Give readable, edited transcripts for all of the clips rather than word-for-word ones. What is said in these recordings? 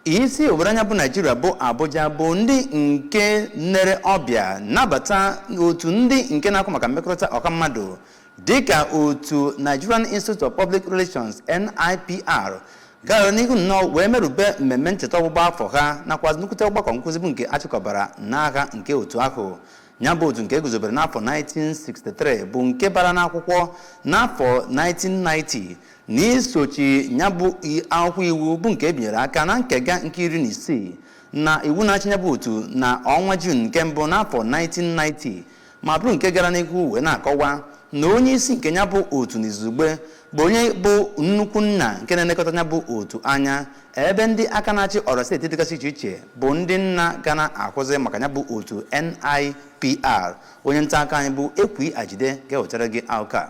Isi obodo anya bụ Naijiria bụ Abuja bụ ndị nke nere ọbịa nabata otu ndị nke na-akụ maka mmekọrịta ọha mmadụ dịka otu Nigerian Institute of Public Relations, NIPR, gara n'ihu nnọọ wee merube mmemme ncheta ọgbụgba afọ ha nakwa nnukwute ọgbakọ nkụzi bụ nke achịkọbara n'agha nke otu ahụ. Ya bụ otu nke eguzobere n'afọ 1963 bụ nke bara n'akwụkwọ n'afọ 1990 n'isochi ya bụ akwụkwọ iwu bụ nke ebinyere aka na nkega nke 16 na iwu na-achị ya bụ otu na ọnwa Jun nke mbụ n'afọ 1990, ma bụrụ nke gara n'ihu wee na-akọwa na onye isi nke ya bụ otu n'izugbe bụ onye bụ nnukwu nna nke na-elekọta ya bụ otu anya, ebe ndị aka na-achị ọra steeti dịgasị iche iche bụ ndị nna ga na-akwụzi maka ya bụ otu NIPR. Onye nta akụkọ anyị bụ Ekwi Ajide ga-ewetara gị akụkọ a.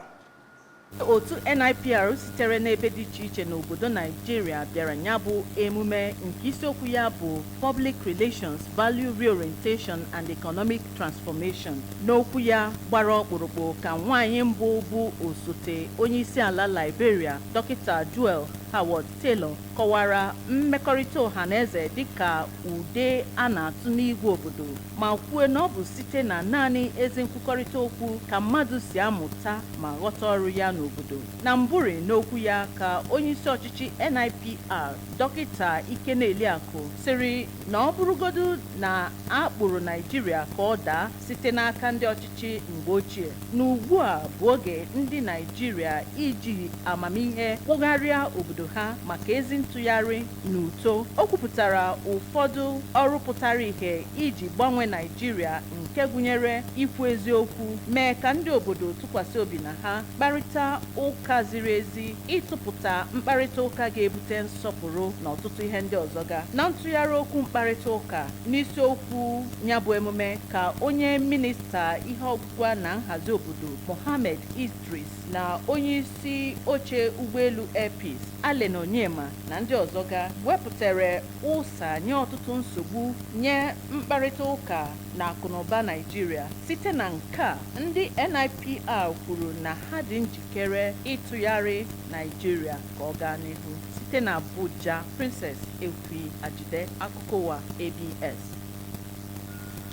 Otu NIPR sitere n'ebe dị iche iche n'obodo Naijiria bịara ya bụ emume nke isiokwu ya bụ Public Relations, Value Reorientation and Economic Transformation. N'okwu ya gbara ọkpụrụkpụ ka nwaanyị mbụ bụ osote onye isi ala Liberia, Dọkịta Joel Howard Taylor, kọwara mmekọrịta ọha na eze dịka ude a na-atụ n'igwe obodo, ma kwuo na ọ bụ site na naanị ezi nkwukọrịta okwu ka mmadụ si amụta ma ghọta ọrụ ya n'obodo. Na mbụri n'okwu ya ka onyeisi ọchịchị NIPR, Dọkịta Ikeneliakụ, sịrị na ọ bụrụgodu na a kpụrụ Naijiria ka ọ daa site n'aka ndị ọchịchị mgbe ochie, na ugbu a bụ oge ndị Naijiria iji amamihe kpụgharịa obodo ha maka ezi ntụgharị na uto. O kwupụtara ụfọdụ ọrụ pụtara ìhè iji gbanwee Naijiria, nke gụnyere ikwu eziokwu, mee ka ndị obodo tụkwasị obi na ha, kparịta ụka ziri ezi, ịtụpụta mkparịta ụka ga-ebute nsọpụrụ na ọtụtụ ihe ndị ọzọ ga. Na ntụgharị okwu mkparịta ụka n'isiokwu ya bụ emume ka onye minista ihe ọgwụgwa na nhazi obodo, Mohammed Idris, na onye isi oche ụgbọelu Air Peace, Allen Onyema, na ndị ọzọ ga wepụtara ụsa nye ọtụtụ nsogbu nye mkparịta ụka na akụnụba Naijiria. Site na nke a, ndị NIPR kwuru na ha dị njikere ịtụgharị Naijiria ka ọ gaa n'ihu. Site na Abuja, Princess Ekwi Ajide, akụkọ ụwa ABS.